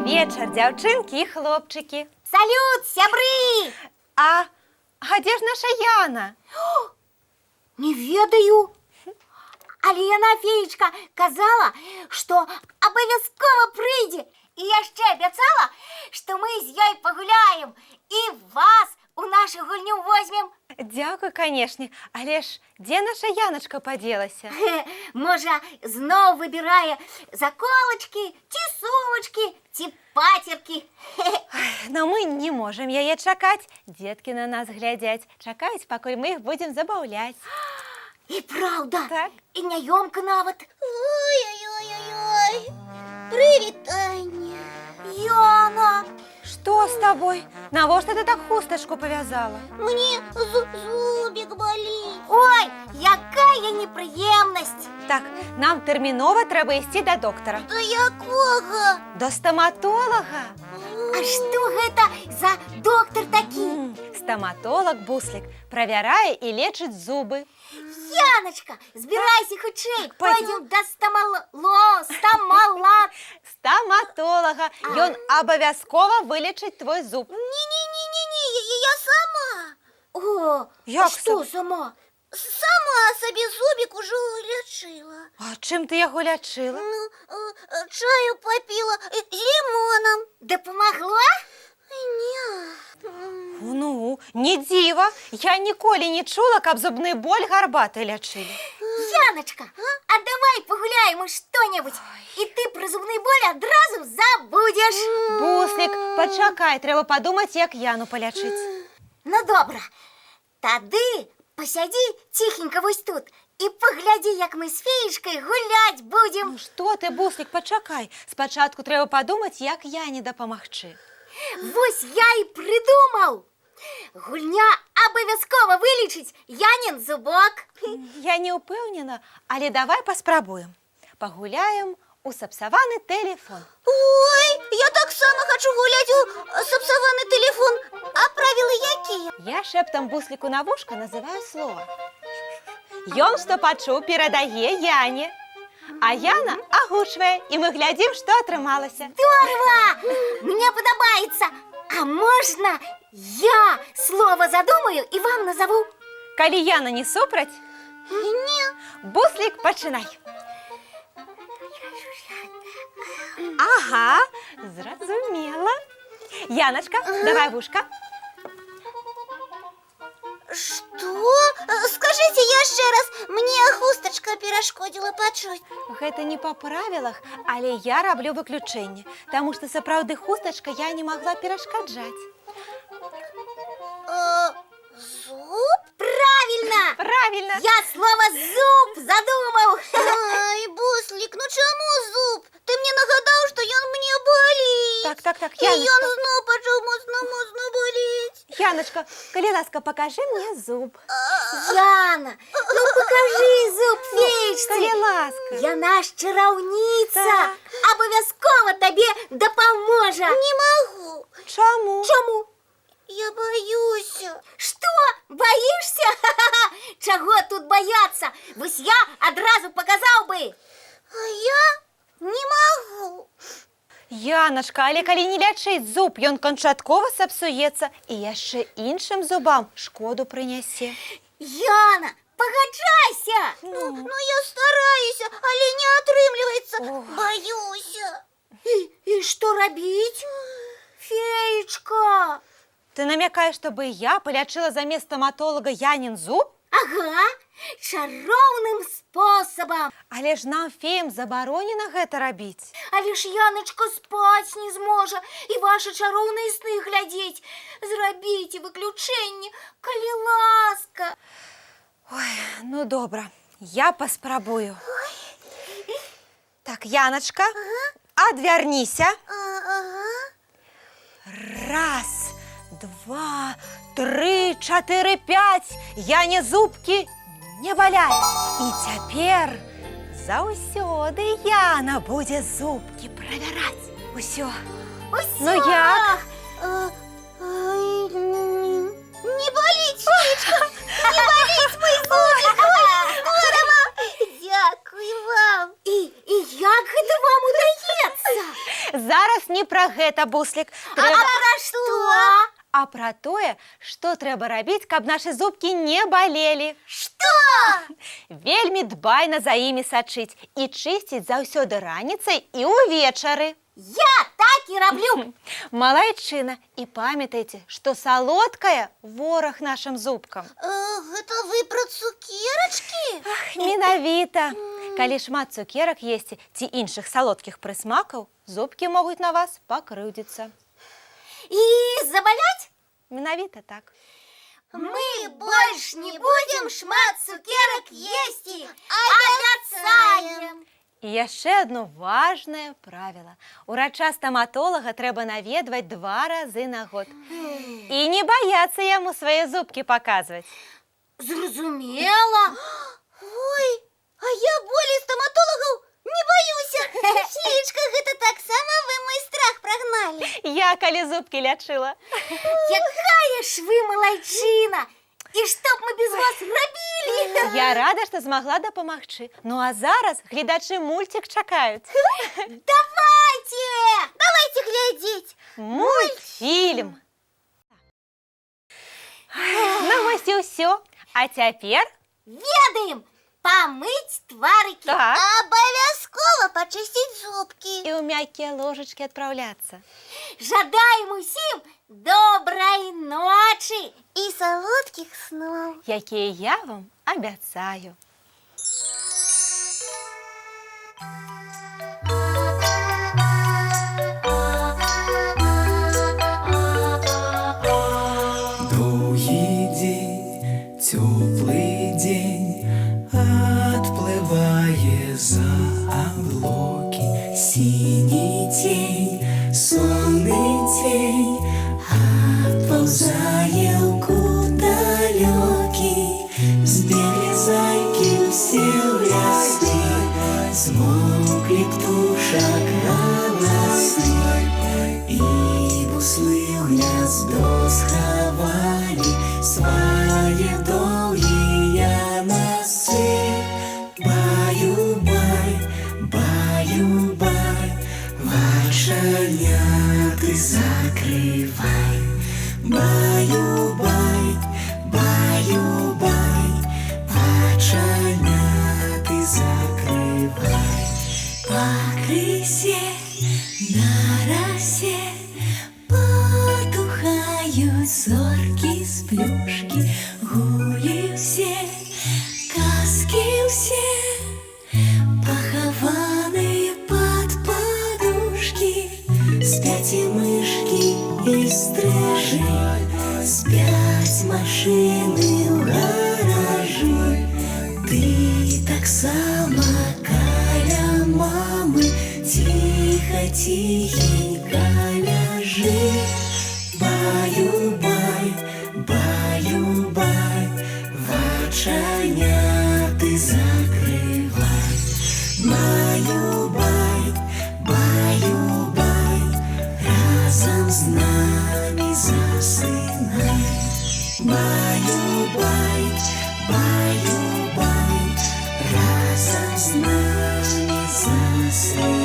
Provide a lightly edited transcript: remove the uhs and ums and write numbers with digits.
Вечар, дзяўчынкі і хлопчыкі. Салют, сябры! А дзе ж наша Яна? Не ведаю. Але яна, феечка, казала, што абавязкова прыйдзе. І яшчэ абяцала, што мы з ёй пагуляем і вас у нашу гульню возьмем. Дзякуй, канешне, але ж дзе наша Яначка падзелася? Можа, зноў выбірае заколачкі, ці сумачкі, ці пацеркі. Но мы не можам яе чакаць. Дзеткі на нас глядзяць, чакаюць, пакуль мы іх будзем забаўляць. І праўда, Так. і няёмка нават. Ой-ой-ой-ой. Прывітанне. Яна! Што з табой? Навошта ты так хустачку павязала? Мне зубік баліць. Ой, якая непрыемнасць! Так, нам тэрмінова трэба ісці да доктара. Да якога? Да стаматолага. А што гэта за доктар такі? Стаматолаг Буслік правярае і лечыць зубы. Яначка, збірайся хутчэй, пойдзем. пойдзем да стамало, стамала. Стаматолага. Ён абавязкова вылечыць твой зуб. Не-не-не-не-не, я сама. О, Як а што сама? Сама сабе зубік ужо лячыла. А чым ты яго лячыла? Ну, чаю папіла з лімонам. Дапамагло? Не. Ну, не дзіва. Я ніколі не чула, каб зубны боль гарбатай лячылі. Яначка, а давай пагуляем у што-небудзь, і ты пра зубны боль адразу забудзеш. Буслік, пачакай, трэба падумаць, як Яну палячыць. Ну, добра. Тады пасядзі ціхенька вось тут і паглядзі, як мы з феечкай гуляць будзем. Ну што ты, Буслік, пачакай. Спачатку трэба падумаць, як Яне дапамагчы. Вось я і прыдумаў. Гульня абавязкова вылечыць Янін зубок. Я не ўпэўнена, але давай паспрабуем. Пагуляем у сапсаваны тэлефон. Ой, я таксама хачу гуляць у сапсаваны тэлефон. А правілы якія? Я шэптам Бусліку на вушка называю слова. Ён, што пачуў, перадае Яне. А Яна агучвае, і мы глядзім, што атрымалася. Здорово! Мне падабаецца. А можна я слова задумаю і вам назову? Калі Яна не супраць, Не. Буслік, пачынай. Ага, зразумела. Яначка, давай вушка. Што? Скажыце яшчэ раз, мне хустачка перашкодзіла пачуць. Гэта не па правілах, але я раблю выключэнне, таму што сапраўды хустачка я не магла перашкаджаць. Зуб? Правільна! Правільна. Я слова зуб задумаў. Ай, Буслік, ну чаму зуб? Ты мне нагадаў, што ён мне баліць. Так, І ён Яначка. зноў пачаў моцна-моцна баліць. Яначка, калі ласка, пакажы мне зуб. Яна, ну пакажы зуб феечцы. Калі ласка. Яна ж чараўніца. Так. Абавязкова табе дапаможа. Не магу. Чаму? Чаму? Я баюся. Што? Баішся? Чаго тут баяцца? Вось я адразу паказаў бы. А я не магу. Яначка, але калі не лячыць зуб, ён канчаткова сапсуецца і яшчэ іншым зубам шкоду прынясе. Яна, пагаджайся. Ну, я стараюся, але не атрымліваецца. Ох. Баюся. І што рабіць? Феечка. Ты намякаеш, чтобы я палячыла замест стаматолага Янін зуб? Ага, чароўным спосабам. Але ж нам, феям, забаронена гэта рабіць. Але ж Яначка спаць не зможа і вашы чароўныя сны глядзець. Зрабіце выключэнне, калі ласка. Ой, ну добра, я паспрабую. Так, Яначка, адвярніся. Ага. Раз, два, тры, чатыры, пяць. Яне зубкі не баляць. І цяпер заўсёды Яна будзе зубкі правяраць. Усё. Усё. Ну як? Ай, не баліць, феечка, не баліць мой зубік. Ой, здорово. Дзякую вам. І як гэта вам удаецца? Зараз не пра пра гэта, Буслік. А пра што? А пра тое, што трэба рабіць, каб нашы зубкі не балелі. Што? Вельмі дбайна за імі сачыць і чысціць заўсёды раніцай і ўвечары. Я так і раблю. Малайчына, і памятайце, што салодкае вораг нашым зубкам. Гэта вы пра цукерачкі? Ах, менавіта. Калі шмат цукерак есці ці іншых салодкіх прысмакаў, зубкі могуць на вас пакрыўдзіцца. І забаляць? Менавіта так. Мы больш не будзем шмат цукерак есці. Абяцаем. І яшчэ одно важнае правіла. Урача стаматолага трэба наведваць два разы на год. І не баяцца яму свае зубкі паказваць. Зразумела. Ой, а я болей стаматолагаў не баюся. Феечка, гэта таксама вы мой страх прагналі. Я калі зубкі лячыла. Якая ж вы малайчына! І што б мы без вас рабілі? Я рада, што змагла дапамагчы. Ну а зараз гледачы мульцік чакаюць. Давайте! Давайте глядзець. Мультфільм. Ну вось і ўсё. А цяпер Ведаем, памыць тварыкі. Так. Абавязкова пачысціць зубкі. І ў мяккія ложачкі адпраўляцца. Жадаем усім добрай ночы. І салодкіх сноў. Якія я вам абяцаю. Доўгі дзень, цёплы дзень адплывае за аблокі. Сіні цень, сонны цень адпаўзае ў кут далёкі. Збеглі зайкі ўсе ў лясы, змоўклі птушак галасы. І буслы ў гняздо схавалі свае доўгія насы. Баю-бай, баю-бай, вачаняты закрывай. Баю-бай, баю-бай, вачаняты закрывай. Пакрысе на расе потухаюць зоркі сплюшкі, гулі ўсе, казкі ўсе, пахаваныя пад падушкі. Спяць і мышкі, і стрыжы, спяць машыны ў гаражы. Ты таксама каля мамы ціха, ціхенька ляжы. Баю-бай, баю-бай, вачаняты закрывай. Баю-бай, баю-бай, разам з намі засынай. Баю-бай, баю-бай, разам з намі засынай.